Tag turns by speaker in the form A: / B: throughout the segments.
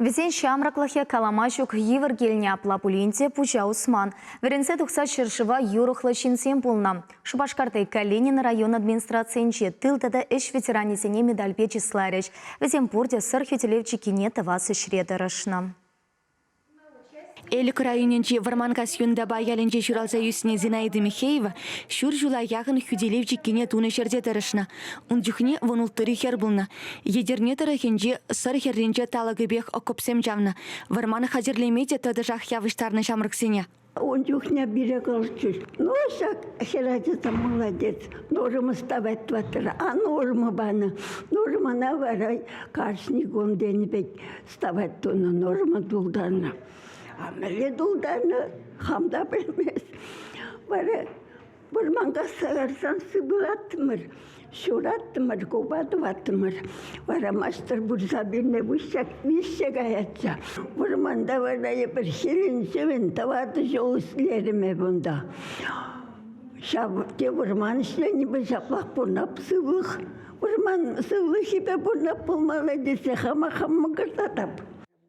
A: Вӗсен ҫамрӑклӑхӗ калама ҫук йывӑр килнӗ, апла пулин те пуҫа усман. Вӗренсе тухса ҫӗршыва юрӑхлӑ ҫынсем пулнӑ. Шупашкарти Калинин район администрацийӗнче тыл тата ӗҫ ветеранӗсене медальпе чысларӗҫ. Вӗсем пурте Сӑр хӳтӗлев чиккине тӑвас ӗҫре тӑрӑшнӑ.
B: Элӗк районӗнчи Вӑрманкас Юнтапа ялӗнче ҫуралса ӳснӗ Зинаида Михеева ҫур ҫула яхӑн хӳтӗлев чиккине тунӑ ҫӗрте тӑрӑшнӑ. Ун чухне вунулттӑри хӗр пулнӑ. Етӗрне тӑрӑхӗнчи Сӑр хӗрринче талӑкӗпех окопсем чавнӑ. Вӑрман хатӗрлеме те тӑтӑшах явӑҫтарнӑ ҫамрӑксене.
C: Ун чухне пире калчӗҫ, ну, ҫак хӗрача молодец, норма ставать тӑваттӑр, а норма панӑ. Нормӑна вара кашни кун тенӗ пек ставать тунӑ, норма тултарнӑ. А мӗнле тултарнӑ, хам та пӗлмест. Вара вӑрман касса ларсан сыпӑлаттӑмӑр, ҫураттӑмӑр, купа тӑваттӑмӑр. Вара маҫтӑр пырса пӳрне виҫсе каятчӗ. Вӑрманта вара эпир хӗлӗн-ҫӑвӗн тӑватӑ ҫул ӗҫлерӗм эп унта. Ҫав те вӑрман ӗҫленипе ҫаплах пурӑнап сывлӑх. Вӑрман сывлӑхӗпе пурӑнап пулмалла тесе хама хам мӑкӑртатап.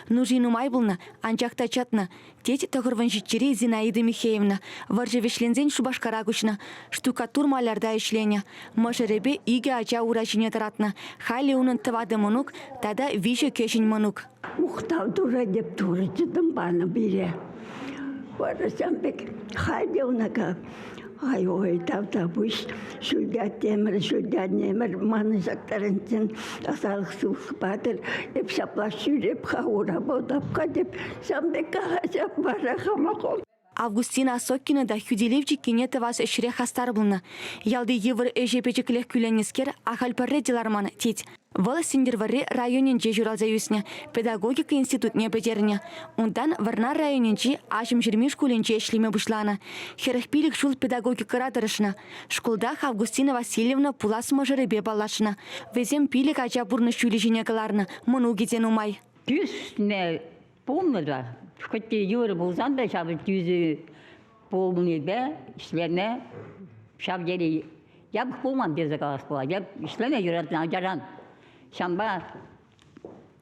B: Нуши нумай пулнӑ, анчах та чӑтнӑ, тет тӑхӑрвун ҫиччӗри Зинаида Михеевна. Вӑрҫӑ вӗҫленсен Шупашкара куҫнӑ, штукатур-малярта ӗҫленӗ. Мӑшӑрӗпе икӗ ача ура ҫине тӑратнӑ. Халӗ унӑн тӑватӑ мӑнук тата виҫӗ кӗҫӗн мӑнук.
C: Мухтав Турра теп Турӑ чӑтӑм панӑ пире. Вара ҫавӑн пек халь те унака Ай-ой, тавтапуҫ, ҫӳлте аттемӗр, ҫӳлте аннемӗр, манӑн ҫак таранччен тасалӑх сывлӑх патӑр. Эп ҫапла ҫӳреп-ха, урапа утап-ха теп, ҫавӑн пек калаҫап вара хама хол.
B: Августина Осокина та хӳтӗлев чиккине тӑвас ӗҫре хастар пулнӑ. Ялти йывӑр ӗҫе пӗчӗклех кӳленнӗскер ахаль пӗрре те ларман, тет. Вӑл Сӗнтӗрвӑрри районӗнче ҫуралса ӳснӗ, педагогика институтне пӗтернӗ. Унтан Вӑрнар районӗнчи Аҫӑмҫырми шкулӗнче ӗҫлеме пуҫланӑ. 45 ҫул педагогикӑра тӑрӑшнӑ. Шкултах Августина Васильевна пулас мӑшӑрӗпе паллашнӑ. Вӗсем пилӗк ача пурнӑҫ ҫулӗ ҫине кӑларнӑ, мӑнукӗ те нумай.
D: Тӳснӗ пулнӑ та, хӑть те йывӑр пулсан та ҫав тӳсӗ пулнипе ӗҫлеме ҫав тери япӑх пулман тесе калас пулать. Эп ӗҫлеме юратнӑ ачаран. Ҫавӑнпа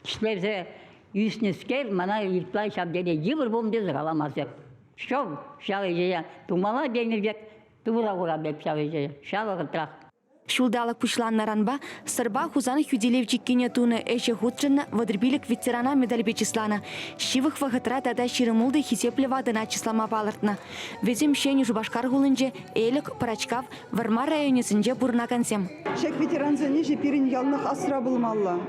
D: ӗҫлесе ӳснӗскер мана ытла ҫав тери йывӑр пулнӑ тесе каламастӑп. Ҫав ҫав ӗҫе тумалла тенӗ пек тывра хурап эп ҫав ӗҫе ҫав вӑхӑтрах.
B: Ҫулталӑк пуҫланнӑранпа Сӑрпа Хусан хӳтӗлев чиккине тунӑ ӗҫе хутшӑннӑ 35 ветерана медальпе чысланӑ. Ҫывӑх вӑхӑтра тата 26 хисеплӗ ватӑна чыслама палӑртнӑ. Вӗсем Ҫӗнӗ Шупашкар хулинче, Элӗк, Пӑрачкав, Вӑрмар районӗсенче пурӑнакансем.
E: Ҫак ветерансен ӗҫӗ пирӗн яланах асра пулмалла.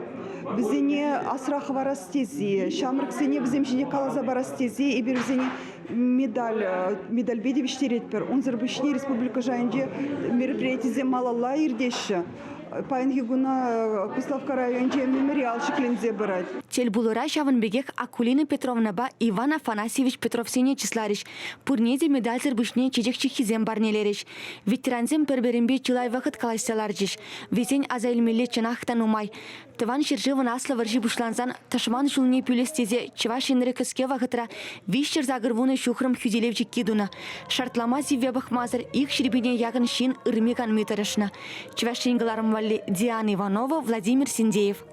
E: Вӗсене асра хӑварас тесе, ҫамрӑксене вӗсем ҫине каласа парас тесе эпир вӗсене медаль, медальпе тивӗҫтеретпӗр. Унсӑр пуҫне республика шайӗнче мероприятисем малалла иртеҫҫӗ. Паянхи куна Куславкка районӗнче мемориал ҫӗкленсе пырать.
B: Тӗлпулура ҫавӑн пекех Акулина Петровнапа Иван Афанасьевич Петровсене чысларӗҫ. Пурне те медальсӗр пуҫне чечек ҫыххисем парнелерӗҫ. Ветерансем пӗр-пӗринпе чылай вӑхӑт калаҫса ларчӗҫ. Вӗсен аса илмелли чӑнах та нумай. Тӑван ҫӗршывӑн Аслӑ вӑрҫи пуҫлансан тӑшман ҫулне пӳлес тесе Чӑваш Енре кӗске вӑхӑтра 380 ҫухрӑм хӳтӗлев чикки тунӑ. Шартлама сивве пӑхмасӑр ик ҫӗрпӳне яхӑн ҫын ырми-канми тӑрӑшнӑ. Чӑваш Ен кӑларӑм валли Диана Иванова, Владимир Синдеев.